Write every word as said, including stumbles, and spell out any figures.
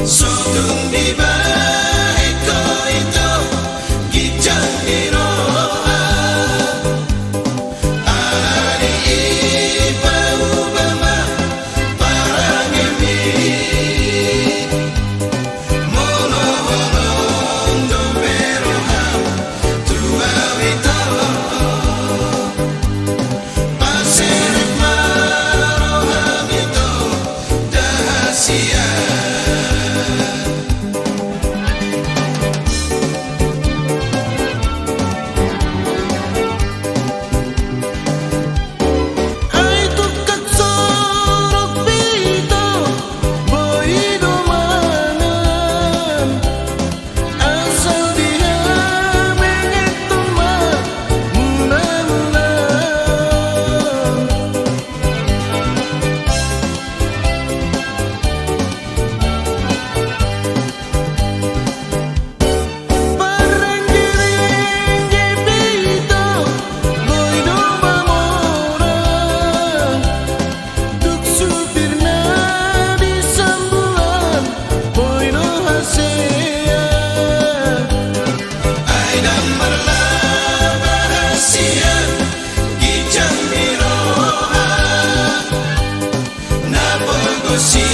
Sotung dibahen ho ito ginjang ni roha. Alani i pauba ma parangemi. Molo holong dope roham tu au ito. Paserep ma roham ito da hasian. Ai tungkak sorok pe ito boi do mangan. Asal dihabengetton ma muna-muna. Parengge-rengge pe ito boi do mamora. Tung supir na di Sambulan boi do hasea. Ai ndang marlaba hasian ginjang ni roha. Na pogos i